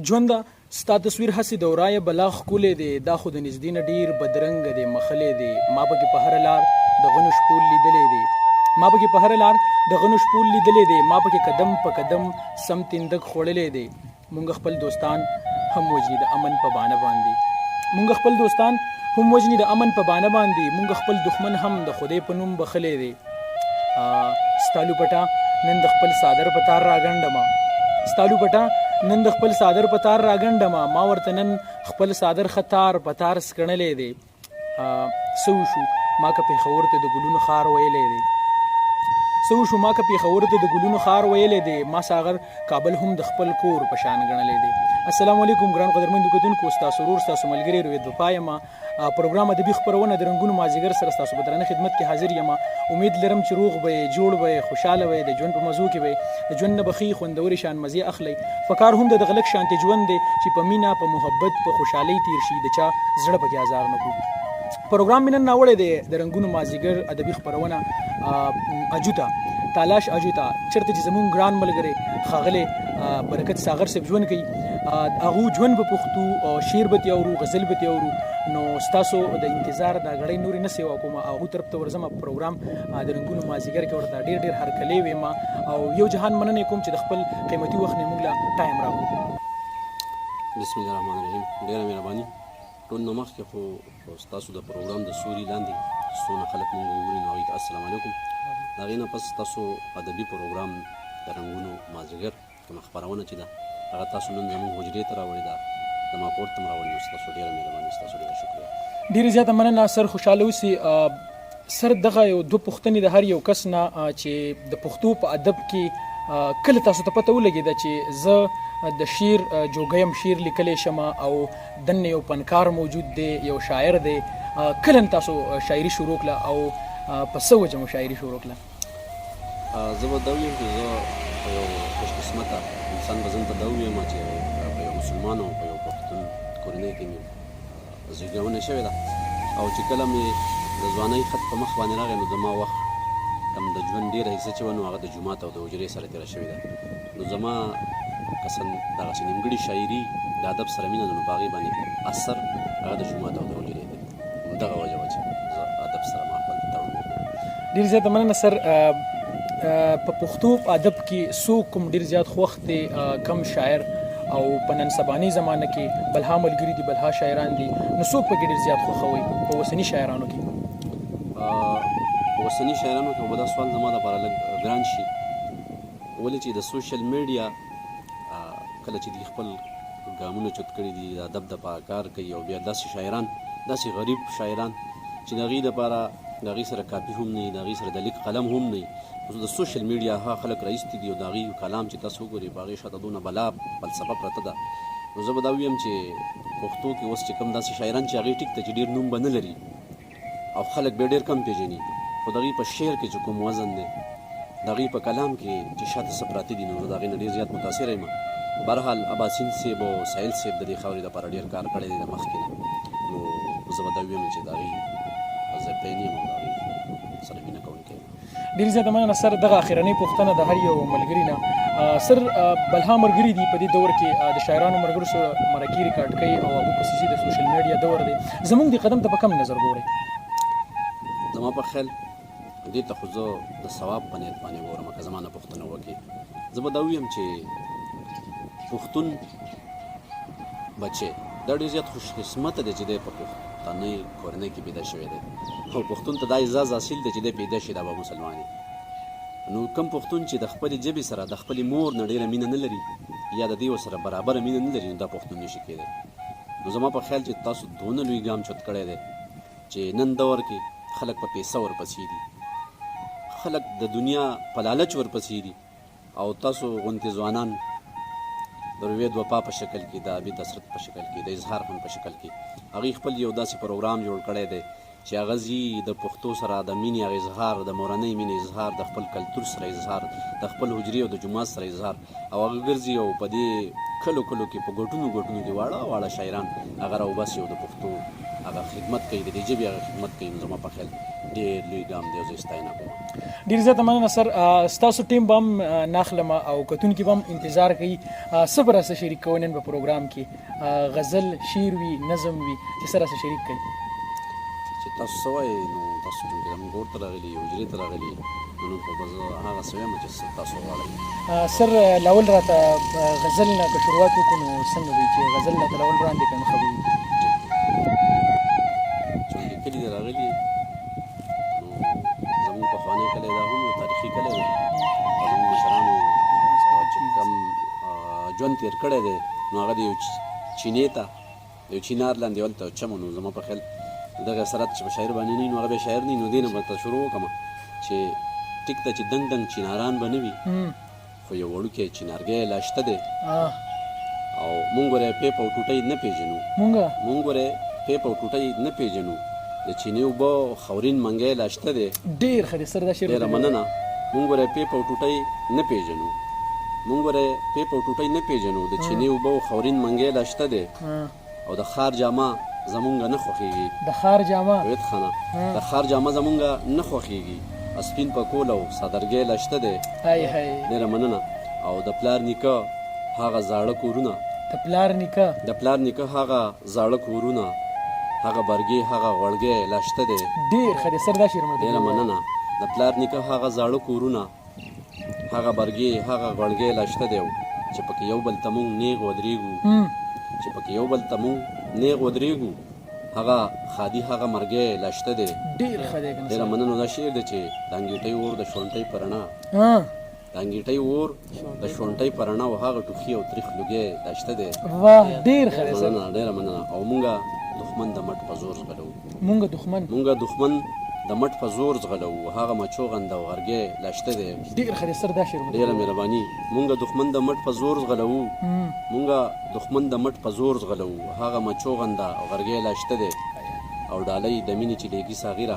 ژونده ستا تصویر هسې د ورایه بلا ښکلی دی، دا خو د نږدې نه ډیر بدرنګه دی مښلی دی، ما پکې په هره لار د غنو شپول لیدلی دی، ما پکې په هره لار د غنو شپول لیدلی دی، ما پکې قدم په قدم سم تیندک خوړلی دی، مونږ خپل دوستان هم وژني د امن په بانه باندې، مونږ خپل دوستان هم وژني د امن په بانه باندې، مونږ خپل دښمن هم د خدای په نوم بخښلی دی. ستا لوپټه نن د خپل څادر په تار راګنډمه، ستا لوپټه نن د خپل څادر په تار راګنډمه، ما ورته نن خپل څادر ښه تار په تار سکڼلی دی. څه وشو ما که پېښور ته د ګلونو ښار ویلی دی، څه وشو ما که پېښور ته د ګلونو ښار ویلی دی، ما ساغر کابل هم د خپل کور په شان ګڼلی دی. السلام علیکم ګران قدرمندو کتونکو، ستاسو ورور ستاسو ملګری روید وفا یم. پروګرام ادبي خپرونه د رنګونو مازیګر سره ستاسو په درنه خدمت کې حاضر یم. امید لرم چې روغ به یې، جوړ به یې، خوشاله به یې، د ژوند په مزو کې به یې، د ژوند نه به ښې خوندورې شان مزې اخلئ. فکار هم د دغه لږ شانتې ژوند دی چې په مینه، په محبت، په خوشحالۍ تیر شي، د چا زړه پکې ازار نه کړو. پروګرام مې نن راوړی دی د رنګونو مازیګر ادبي خپرونه اجوته تالاش اجوته، چېرته چې زموږ ګران ملګری ښاغلی برکت ساغر صاحب ژوند کوي. هغه ژوند په پښتو شعر به ترې اورو، غزل به ترې اورو. نو ستاسو د انتظار دا غړی نورې نه سیوا کوم، هغه طرف ته ورځم. پروګرام د رنګونو مازیګر کې ورته ډیر ډیر هرکلی ویم او یو جهان مننه کوم چې د خپل قیمتي وخت نه موږ له ټایم راکړو. بسم الله الرحمن الرحیم. ډیره مهرباني. ټول نه مخکې خو ستاسو د پروګرام د سوري لاندې څونه خلک مونږ وګوري نو هغوی ته السلام علیکم. د هغې نه پس ستاسو ادبي پروګرام د رنګونو مازیګر کومه خپرونه چې ده هغه تاسو نن زموږ حجرې ته راوړې ده، زما کور ته هم راوړې، نو ستاسو ډېره مهرباني، ستاسو ډېره شکریه. ډېره زیاته مننه سر، خوشحاله اوسې. سر دغه یو دوه پوښتنې د هر یو کس نه چې د پښتو په ادب کې کله تاسو ته پته ولګېده چې زه د شعر جوګه یم، شعر لیکلی شم او دننه یو فنکار موجود دی، یو شاعر دی، کله تاسو شاعري شروع کړه او په څه وجه مو شاعري شروع کړه؟ زه به دا ووایم چې زه په یو خوشقسمته انسان به ځان ته دا ووایم چې په یو مسلمان او په یو پښتون کورنۍ کې مې زیږونه شوې ده او چې کله مې د ځوانۍ خط په مخ باندې راغی نو زما وخت کم د ژوند ډېره حصه چې وه نو هغه د جومات او د حجرې سره تېره شوې ده. نو زما که څه دغسې نیمګړي شاعري د ادب سره مینه ده نو په هغې باندې اثر هغه د جومات او د حجرې دی. همدغه وجه وه چې زه ادب سره ما خپل تړون وکړ. ډېر زیاته مننه سر. په پښتو ادب کې څوک کوم ډېر زیات خوښ دی، کم شاعر او په نن سبانۍ زمانه کې بلها ملګري دي، بلها شاعران دي، نو څوک پکې ډېر زیات خوښوئ په اوسني شاعرانو کې؟ په اوسني شاعرانو کې به دا سوال زما دپاره لږ ګران شي، ولې چې د سوشل میډیا کله چې دوی خپل ګامونه چت کړي دي، د ادب دپاره کار کوي او بیا داسې شاعران، داسې غریب شاعران چې د هغوی دپاره د هغوی سره کاپي هم نه وي، د هغوی سره د لیک قلم هم نه وي، اوس د سوشل میډیا هغه خلک را ایستي دي او د هغوی کلام چې تاسو وګورئ په هغې شاته دونه بلا فلسفه پرته ده. نو زه به دا ووایم چې پښتو کې اوس چې کوم داسې شاعران چې هغوی ټیک ته چې ډېر نوم به نه لري او خلک به ډېر کم پېژني، خو د هغوی په شعر کې چې کوم وزن دی، د هغوی په کلام کې چې شاته څه پراته دي، نو زه د هغې نه ډېر زیات متاثر یم. بهرحال اباسین صاحب او ساحل صاحب د دې خاورې لپاره ډېر کار کړی دی د مخکې نه، نو زه به دا ووایم چې د هغوی زه فین یم او د هغوی سره مینه کوونکی یم. ډېر زیاته مننه سر. دغه اخرنۍ پوښتنه د هر یو ملګري نه سر، بلها ملګري دي په دې دور کې د شاعرانو ملګرو سره مرکې ریکارډ کوي او هغه پسې د سوشل میډیا دور دی، زمونږ دې قدم ته په کم نظر ګورئ؟ زما په خیال دې ته خو زه د ثواب په نیت باندې ګورم. که زما نه پوښتنه وکړي زه به دا ووایم چې پښتون بچی دا ډېر زیات خوشقسمته دی چې دی په پښتنۍ کورنۍ کې پیدا شوی دی او پښتون ته دا اعزاز حاصل دی چې دی پیدا شي دا به مسلمان وي. نو کوم پښتون چې د خپلې ژبې سره د خپلې مور نه ډېره مینه نه لري یا د دې ورسره برابره مینه نه لري نو دا پښتون نشي کېدی. نو زما په خیال چې تاسو دونه لوی ګام چت کړی دی چې نن دور کې خلک په پیسه ورپسې دي، خلک د دنیا په لالچ ورپسې دي او تاسو غونتې ځوانان د روید وفا په شکل کې، د عابد حسرت په شکل کې، د اظهار خان په شکل کې هغوی خپل یو داسې پروګرام جوړ کړی دی چې هغه ځي د پښتو سره د مینې هغه اظهار، د مورنۍ مینې اظهار، د خپل کلتور سره اظهار، د خپل حجرې او د جومات سره اظهار او هغه ګرځي او په دې کلو کلو کې په ګوټونو ګوټونو کې واړه واړه شاعران هغه راوباسي او د پښتو هغه خدمت کوي، د دې ژبې هغه خدمت کوي، نو زما په خیال ډېر لوی ګام دی او زه یې ستاینه کوم. ډیر زیاته مننه سر، ستاسو ټیم به هم ناخلم او کتونکي به هم انتظار کوي. څه به راسره شریک کوئ نن په پروګرام کې؟ غزل، شعر وي، نظم وي، چې څه راسره شریک کړئ؟ چې تاسو څه وایئ، نو تاسو چونکې زموږ کور ته راغلي، حجرې ته راغلي، نو نن خو به زه هغه څه وایم چې تاسو غواړئ. سر، لاول راته غزل نه که شروعات وکړو نو څنګه وي؟ چې غزل راته لاول وړاندې کړئ نو ښه به وي. چونکې کلي ته راغلي، نو زموږ پخوانی کلی دا هم یو تاریخي کلی دی او زموږ مشرانو چې کوم ژوند تېر کړی دی، نو هغه د یو چینې ته د یو چینار لاندې هلته چمو. نو زما په خیال دغه اثرات چې په شاعر باندې نه وي، نو هغه بیا شاعر نه وي. نو دې نه به ته شروع وکړم چې ټیک ته چې دنګ دنګ چیناران به نه وي، خو یو وړوکی چینارګی لا شته دی. او مونږ ګوره پیپ او ټوټۍ نه پېژنو، مونږ ګوره پیپ او ټوټۍ نه پېژنو، د چینې اوبه خورین منګی لا شته دی. ډېر ښه دی سر دا شعر. ډېره مننه. مونږ ګوره پیپ او ټوټۍ نه پېژنو، مونږ ګوره پیپ او ټوټۍ نه پېژنو، د چینې اوبه او خورین منګی لا شته دی. او د ښار جامه زمونږ نه خوښېږي، د ښار جامه وید خانه، د ښار جامه زمونږ نه خوښېږي، سپین پکول او څادرګی لا شته دی. های های، ډېره مننه. او د پلار نیکه هغه زاړه کورونه، د پلار نیکه، د پلار نیکه هغه زاړه کورونه، هغه برګې هغه غوړګی لا شته دی. ډېر ښه دی سر دا شعر. ډېره مننه. د پلار نیکه هغه زاړه کورونه، هغه برګې هغه غوړګی لا شته دی، چې پکې یو بل ته مونږ نیغ ودرېږو، چې پکې یو بل ته مونږ نیغ ودرېږو، هغه ښادي هغه مرګی لا شته دی. ډېر ښه دی. ډېره مننه. دا شعر دی چې د انګیټۍ اور د شونټۍ په رڼا، د انګیټۍ اور د شونټۍ په رڼا او هغه ټوخي او تریخ لوګی لا شته دی. واه، ډېر ښه دی. مننه، ډېره مننه. او مونږه دښمن د مټ په زور ځغلوو، مونږه دښمن، مونږه دښمن د مټ په زور ځغلوو، هغه مچو غنده او غرګی لا شته دی. ډېر ښه دی سر دا شعر. ډېره مهرباني. مونږه دښمن د مټ په زور ځغلوو، مونږه دښمن د مټ په زور ځغلوو، هغه مچو غنده او غرګی لا شته دی. او ډالۍ د مینې چې لیږي صغیره،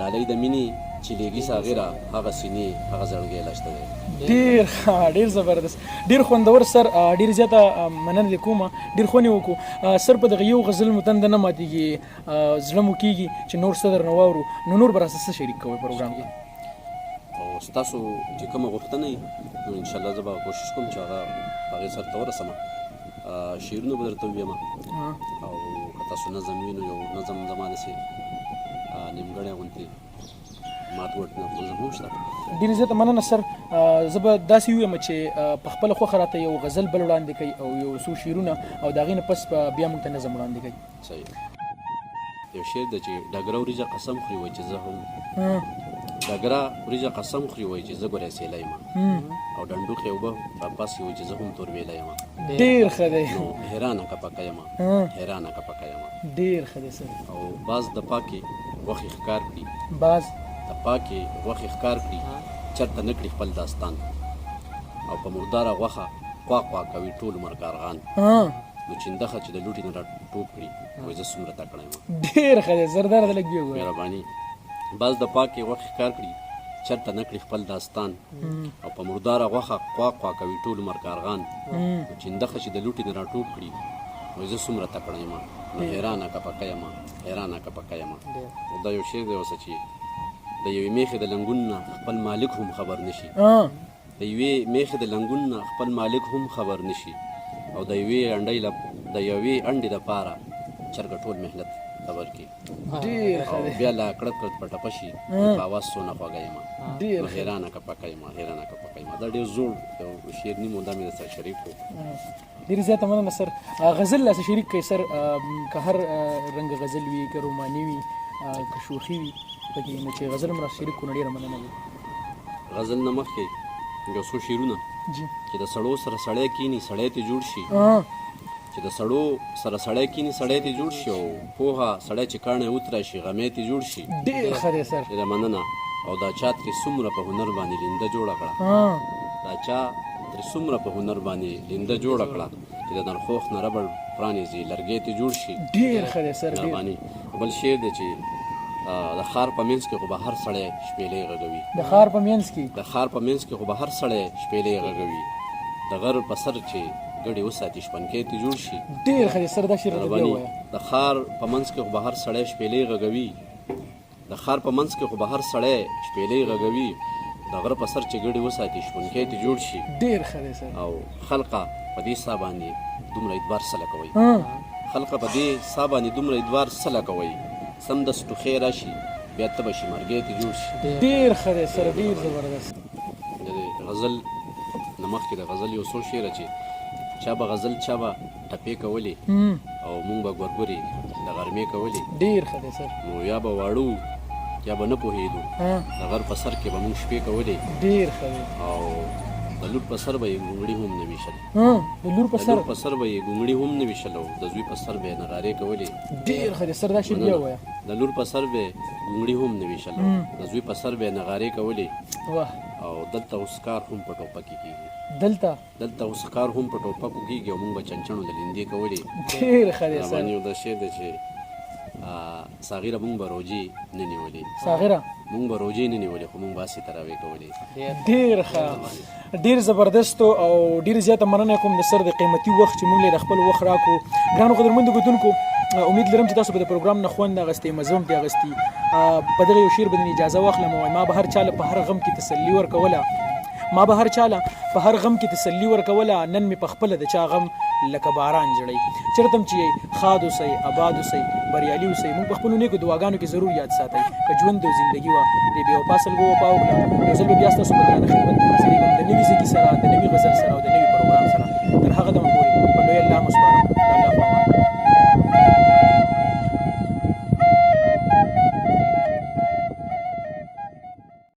ډالۍ د مینې چې لیږي صغیره، هغه سینې هغه زړګی لا شته دی. ډېر ښه، ډېر زبردست، ډېر خوندور سر، ډېر زیاته مننه دې کومه، ډېر خوند یې وکړو سر. په دغه یو غزل مو تنده نه ماتېږي، زړه مو کېږي چې نور څه درنه واورو. نو نور به راسره څه شریک کوئ پروګرام کې؟ او ستاسو چې کومه غوښتنه وي، نو انشاءالله زه به کوشش کوم چې هغه هغې سر ته ورسم. شعرونه به درته ووایم او که تاسو نظم وي، نو یو نظم زما داسې نیمګړی غوندې مات وټ نظم هم شته. ډېر زیاته مننه سر. زه به داسې ووایم چې په خپله خوښه راته یو غزل بل وړاندې کوي او یو څو شعرونه، او د هغې نه پس به بیا موږ ته نظم وړاندې کوي. صحیح، یو شعر دی چې ډګره وریجه قسم خوري وایي چې زه هم، ډګره وریجه قسم خوري وایي چې زه ګورې سیلی یم، او ډنډوخې اوبه راپاسي وایي چې زه هم تور ویلی یم. ډېر ښه دی. نو حیرانه که پکه یم، حیرانه که پکه یم. ډېر ښه دی سر. او باز د پاکې غوښې ښکار کړي، باز د پاکې غوښې ښکار کړي، چرته نه کړي خپل داستان، او په مرداره غوښه قوا قوا کوي ټول عمر کارغان، نو چیندخه چې د لوټې نه را ټوپ کړي وایي زه څومره تکړه یم. ډېر ښه دی، زردار د لږ بیا ووایه. مهرباني. باز د پاکې غوښې ښکار کړي، چرته نه کړي خپل داستان، او په مرداره غوښه قوا قوا کوي ټول عمر کارغان، نو چیندخه چې د لوټې نه را ټوپ کړي وایي زه څومره تکړه یم، نو حیرانه که پکه یم، حیرانه که پکه یم. او دا یو شعر دی اوسه چې د یوې میخې د لنګون نه خپل مالک هم خبر نشي، د یوې میخې د لنګون نه خپل مالک هم خبر نشي، او د یوې انډۍ د یوې انډې دپاره چرګه ټول محنت خبر کړي. ډېر ښه دی. بیا لا کړت کړت په ټپه شي، په اواز څونه خوږه یم، ډېر نو حیرانه که پکه یم، حیرانه که پکه یم. دا ډېر زوړ یو شعر نیمو، دا مې درسره شریک کړو. ډېر زیاته مننه سر. غزل لا شریک کړئ سر، که هر رنګ غزل وي، که روماني وي، که شوخي وي پکې، نو چې غزل هم را شریک کړو نو ډېره مننه وي. غزل نه مخکې یو څو شعرونه چې د سړو سره سړی کینی سړی ته جوړ شي، چې د سړو سره سړی کینی سړی ته جوړ شي، او پوهه سړی چې کاڼی وتراشي غمی ته جوړ شي. ډېر ښه دی سر. ډېره مننه. او دا چا ترې څومره په هنر باندې لینده جوړه کړه، دا چا ترې څومره په هنر باندې لینده جوړه کړه، چې د نرخوښ نه ربړ پرانیزي لرګی ته جوړ شي. ډېر ښه دی سر. مهرباني. بل شعر دی چې د ښار په منځ کې خو به هر سړی شپېلۍ غږوي، د ښار په منځ کې، د ښار په منځ کې خو به هر سړی شپېلۍ غږوي، د غر په سر چې ګډې وساتي شپنکی ترې جوړ شي. ډېر ښه دی سر، دا شعر راته بیا مهرباني. ووایه. د ښار په منځ کې خو به هر سړی شپېلۍ غږوي، د ښار په منځ کې خو به هر سړی شپېلۍ غږوي، د غره په سر چې ګډې وساتي شپونکی ترې جوړ شي. ډېر ښه دی سر. او خلقه په دې سا باندې دومره اعتبار څه لکوئ، خلقه په دې سا باندې دومره اعتبار څه لکوئ، سمدست ټوخی راشي بیا تبه شي مرګی ترې جوړ شي. ډېر ښه دی سر، ډېر زبردست. د غزل نه مخکې د غزل یو څو شعره چې چا به غزل چا به ټپې کولې او مونږ به ګورګورې د غرمې کولې. ډېر ښه دی سر. نو یا به واړو یا به نه پوهېدو، د غر په سر کې به مونږ شپې کولې. ډېر ښه دی. او د لور په سر به یې ګونګړي هم نه ویشل، د لور په سر، د لور په سر به یې ګونګړي هم نه ویشل او د زوی په سر به یې نغارې کولې. ډېر ښه دی سر، دا شعر بیا ووایه. د لور په سر به یې ګونګړي هم نه ویشل او د زوی په سر به یې نغارې کولې. واه. او دلته اوس کار هم په ټوپک کې کېږي، دلته دلته اوس ښکار هم په ټوپکو کېږي او موږ به چنچڼو د لیندې کولې. ډېر ښه دی سر. رباني یو دا شعر دی چې صغیره مونږ به روژې نه نیولې، صغیره مونږ به روژې نه نیولې خو مونږ به هسې تراوې کولې. ډېر ښه، ډېر زبردست او ډېر زیاته مننه کوم د سر د قیمتي وخت چې مونږ له خپل وخت راکړو. ګرانو قدرمندو کتونکو، امید لرم چې تاسو به د پروګرام نه خوند اخیستی، مزه هم ترې اخیستي. په دغه یو شعر باندې اجازه واخلم. ما به هر چا له په هر غم کې تسلي ورکوله، ما به هر چا له په هر غم کې تسلي ورکوله، نن مې په خپله د چا غم لکه باران جړی. چېرته هم چې یئ ښاد اوسئ، اباد اوسئ، بریالي اوسئ. موږ په خپلو نیکو دعاګانو کې ضرور یاد ساتئ. که ژوند او زندګي وه د بې وفا سلګو وفا وکړه. یو ځل به بیا ستاسو په درانه خدمت کې حاضرېږم.